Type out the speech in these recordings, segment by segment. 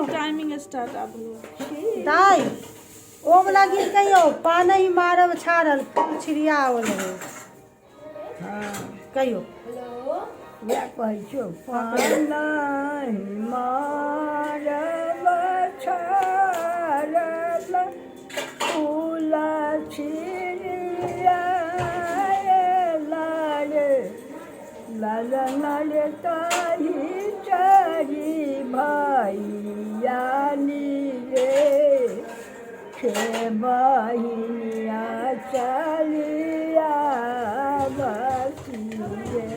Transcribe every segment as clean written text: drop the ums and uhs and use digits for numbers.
Timing start आब भेलौ। दाइ ओ वाला गीत कहियौ, पानहि मारब छाड़ल फूल छिड़ियाओल रे। हँ। कहियौ। वएह कहै छियौ, पानहि मारब छाड़ल फूल छिड़ियाएल रे, ललन रे ताहि चारि भैयानी रे, हे बहिनिया चलिया बसिए,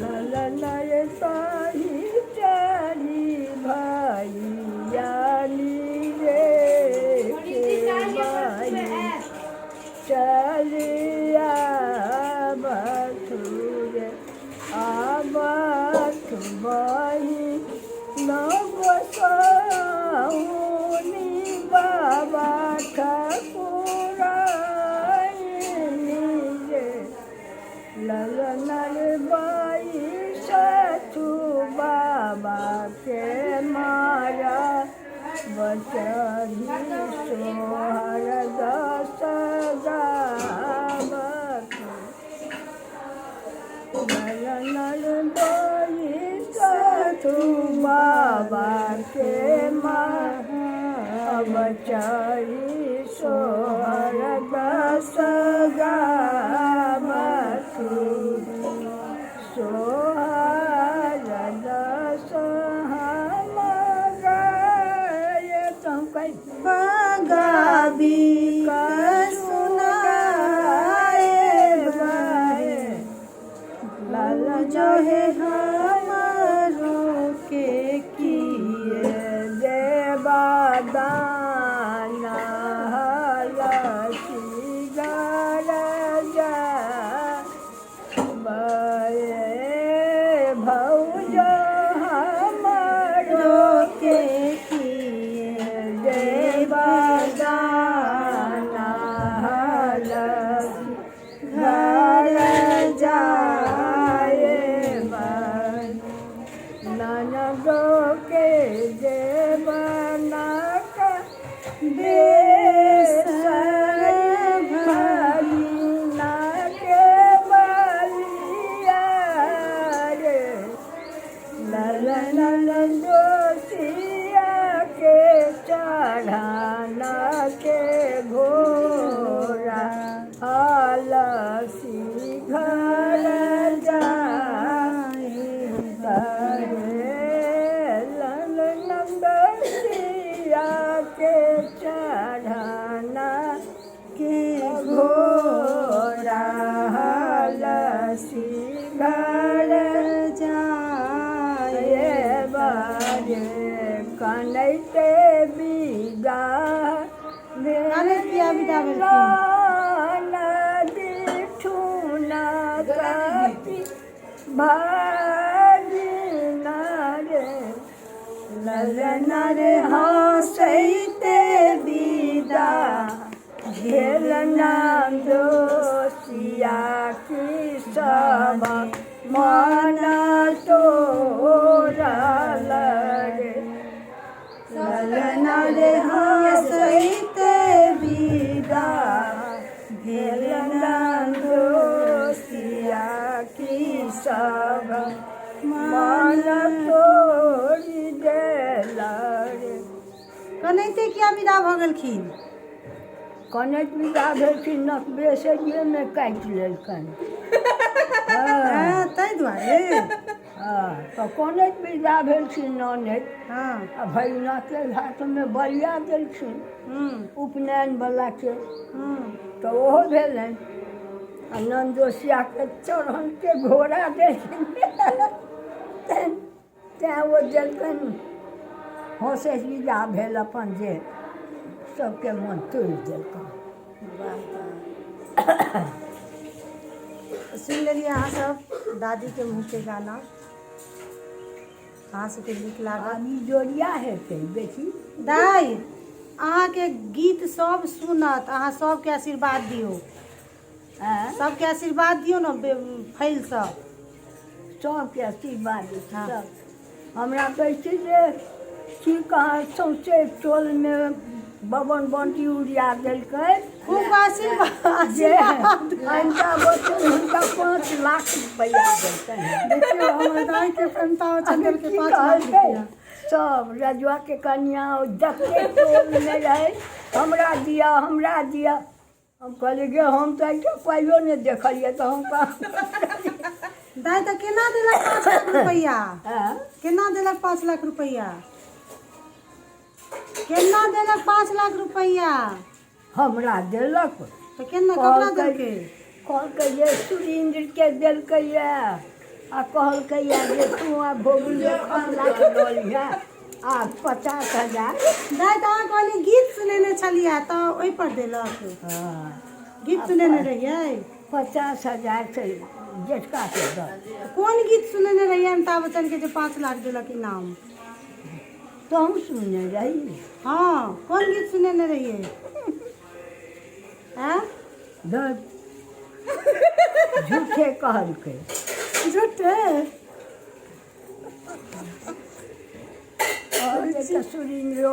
ललन रे ताहि चारि भैयानी रे, हे बहिन चलिया बसुरे, आबथ बही गोसाउनि बाबा ठाकुराइनी रे, ललन रे बाई सथु बाबा के मारा बचरी सोहर दस गावत, ललन बाई सथु बाबा के मारा बचरी सोहर दस गावत, सोहर दस हम गाय कहि गाबी कऽ सुनाए बारे, लाल जो हे हमारो के किए देवा दाना हलसी गर जा भौज हमरो के किए देवा दाना हलसी घर जाए ननदो के देवनाक बेसर भगिना के बलिया रे, ललन दोसिया के चढ़ाना के घोड़ा अलसी घर जाए रे, ललन दोसिया के चढ़ाना के घोड़ा अलसी घर जाए बारे, कनैते विदा कनैत किया विदा भेलखिन? नदी काटी भागिना रे, ललन रे हँसैते विदा भेल दोसिया की सब मन तोड़ल रे, ललन रे हँसैते विदा भेल दोसिया की सब मन तोड़ि देल रे। कनैते किया विदा भऽ गेलखिन? कनैत विदा भेलखिन, नकबेसरिएमे काटि लेलकनि। हँ, ताहि दुआरे। हँ, तऽ कनैत विदा भेलखिन ननैद आ भगिनाके हाथमे बलिया देलखिन उपनयनवलाके, तऽ ओहो भेलनि, आ ननदोसियाके चढ़नके घोड़ा देलखिन, तेँ ओ देलकनि। हँसैत विदा भेल अपन जे सबके मन तोड़ि देलकनि। वाह, सुनि लेलियै अहाँ सब दादीके मुँहके गाना, अहाँ सबके नीक लागल? आब ई जोड़िया हेतै बेटी। दाइ, अहाँके गीत सब सुनत, अहाँ सबके आशीर्वाद दियौ। आँय? सबके आशीर्वाद दियौ ने फैलसँ। सबके आशीर्वाद दै छी। हँ। सब हमरा कहै छी जे की कहाँ सौंसे टोलमे बबन बंटी उड़िया देलकै खूब आशीर्वाद जे आशीर्वाद। अमिताभ बच्चन हुनका 5 लाख रुपैआ देलकनि। देखियौ हमर दाइके अमिताभ बच्चन देलकै की 5 लाख कहलकै रुपैआ। सब रजुआके कनिया जते टोलमे रहै हमरा दिअ हमरा दिअ। हम कहलियै गे हम तऽ एकटा पाइयो नहि देखलियै तऽ हम कहाँ। दाइ तऽ केना देलक 5 लाख रुपैआ? आँय? केना देलक 5 लाख रुपैआ? केना देलक 5 लाख रुपैआ? हमरा देलक। तऽ केना ककरा देलकै? कहलकै जे सुरेन्द्रके देलकै यए आ कहलकै यए जे तू आ भोगली 1 लाख लऽ लिहऽ आ 50,000। दाइ तऽ अहाँ कहलियै गीत सुनेने छलियै तऽ ओहिपर देलक? हँ। गीत सुनेने रहियै? 50,000 से जेठकाके दऽ। कोन गीत सुनेने रहियै अमिताभ बच्चनके जे 5 लाख देलक इनाम? तहूँ सुनने रही? हँ, कोन गीत सुनेने रहियै? आँय? झूठे कहलकै। झूठे? कहलकै तऽ सुरेन्द्रो।